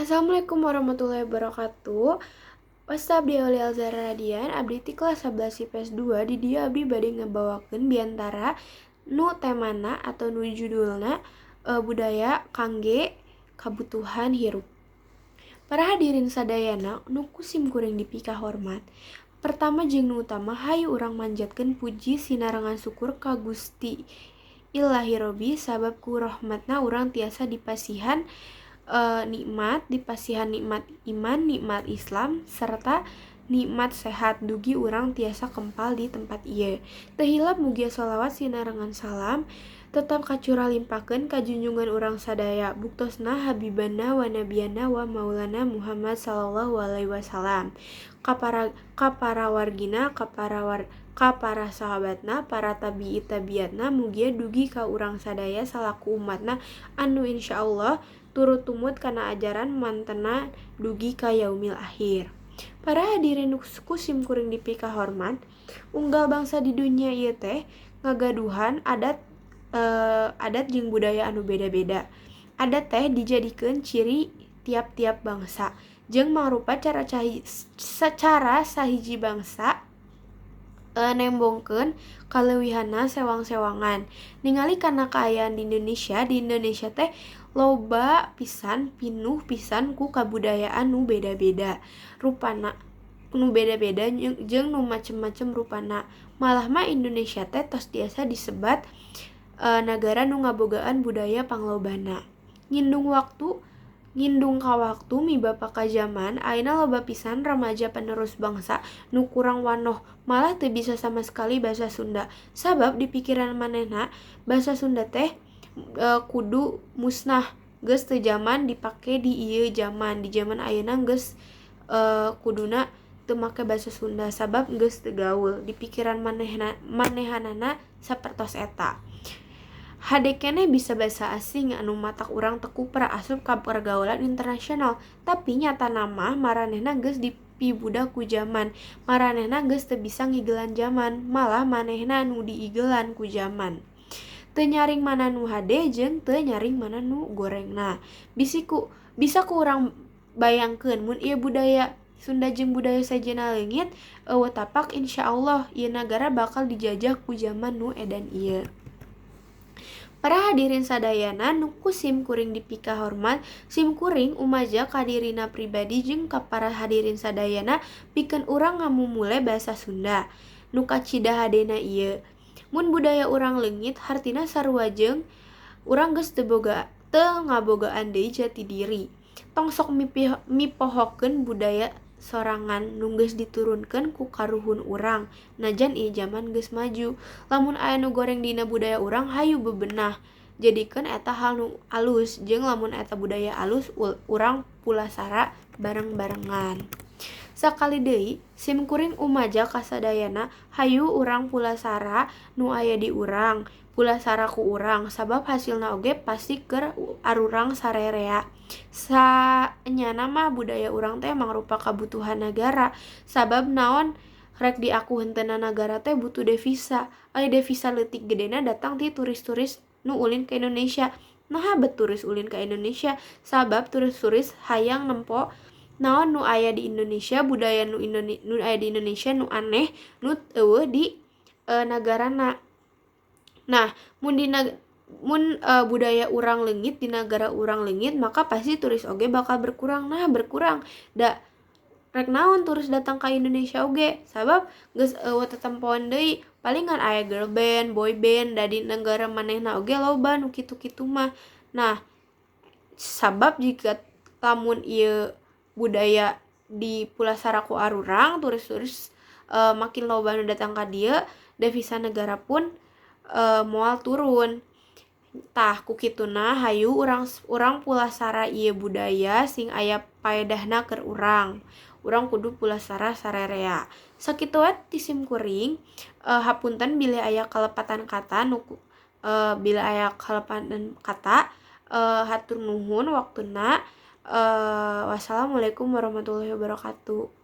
Assalamualaikum warahmatullahi wabarakatuh. Wasta abdi Aulia Alzara Radian, abdi ti kelas 11 IPS 2. Di dieu abdi bade ngabawakeun biantara nu temana atau nu judulna budaya kangge kabutuhan hirup. Para hadirin sadayana nu ku sim kuring dipikahormat. Pertama jeung nu utama, hayu urang manjatkeun puji sinarengan syukur ka Gusti Ilahi Robbi, sabab ku rahmatna urang tiasa dipasihan nikmat, dipasihan nikmat iman, nikmat Islam, serta nikmat sehat dugi urang tiasa kempal di tempat ieu. Teu hilap mugia sholawat sinarengan salam tetap kacurah limpahkeun ka junjungan urang sadaya, buktosna habibana wa nabiyana wa maulana Muhammad sallallahu alaihi wasallam, ka para wargina, ka para sahabatna, para tabi'i tabiatna, mugia dugi ka urang sadaya salaku umatna anu insyaallah turut tumut kana ajaran mantena dugi ka yaumil akhir. Para hadirin nu ku sim kuring dipikahormat, unggal bangsa di dunya ieu teh ngagaduhan adat jeung budaya anu beda-beda. Adat teh dijadikeun ciri tiap-tiap bangsa jeung mangrupa cara sahiji bangsa nembongkeun kaleuwihanna sewang-sewangan. Ningali kana kaayaan di Indonesia teh loba pisan, pinuh pisan ku kabudayaan nu beda-beda rupana, nu beda-beda jeung nu macem-macem rupana. Malah mah Indonesia teh tos tiasa disebat nagara nu ngabogaan budaya panglobana. Ngindung ka waktu mibapa ka jaman ayeuna, loba pisan remaja penerus bangsa nu kurang wanoh, malah teu bisa sama sekali basa Sunda, sabab di pikiran manehna basa Sunda teh kudu musnah, geus teu jaman dipake di ieu jaman. Di jaman ayeuna geus kuduna teu make basa Sunda sabab geus teu gaul di pikiran manehna, manehanana sapertos eta. Hade keneh bisa basa asing anu matak urang teu kupra asup ka pergaulan internasional, tapi nyatana mah maranehna geus dipibudak ku jaman, maranehna geus teu bisa ngigelan jaman, malah manehna nu diigelan ku jaman. Teu nyaring mana nu hade jeung teu nyaring mana nu gorengna. Bisa ku urang bayangkeun mun ieu budaya Sunda jeung budaya sejenna leungit euweuh tapak, insyaallah ieu nagara bakal dijajah ku jaman nu edan ieu. Para hadirin sadayana nu ku sim kuring dipikahormat, sim kuring umaja ka dirina pribadi jeung ka para hadirin sadayana pikeun urang ngamumule basa Sunda nu kacida hadena ieu. Mun budaya urang leungit, hartina sarua jeung urang geus teu ngabogaan deui jati diri. Tong sok mipohokeun budaya sorangan nu geus diturunkeun ku karuhun urang najan ieu jaman geus maju. Lamun aya nu goreng dina budaya urang, hayu bebenah, jadikeun eta hal nu alus, jeung lamun eta budaya alus, urang pulasara bareng-barengan. Sakali deui, sim kuring umaja ka sadayana, hayu urang pulasara nu aya di urang, pulasara ku urang, sabab hasilna oge pasti keur arurang sarerea. Saenyana mah budaya urang teh mangrupa kabutuhan nagara, sabab naon rek diaku henteuna nagara teh butuh devisa. Ari devisa leutik gedena datang ti turis-turis nu ulin ka Indonesia. Naha bet turis ulin ka Indonesia? Sabab turis-turis hayang nempo naon nu aya di Indonesia, budaya nu aya di Indonesia nu aneh, nu euweuh di nagarana. Nah, mun budaya urang leungit, di nagara urang leungit, maka pasti turis oge bakal berkurang. Nah, berkurang da rek naon turis datang ka Indonesia oge, sabab geus euweuh tetempoan deui, palingan aya girl band, boy band, da di nagara manehna oge loba nu kitu-kitu mah. Nah, sabab jika lamun ieu budaya dipulasara ku arurang, turis-turis makin loba nu datang ka dieu, devisa negara pun moal turun. Tah, ku kituna hayu urang pulasara ieu budaya sing aya paedahna keur urang. Urang kudu pulasara sarerea. Sakitu we ti sim kuring, hapunten bilih aya kalepatan kata nu bilih aya kalepatan kata. Hatur nuhun waktuna. Wassalamualaikum warahmatullahi wabarakatuh.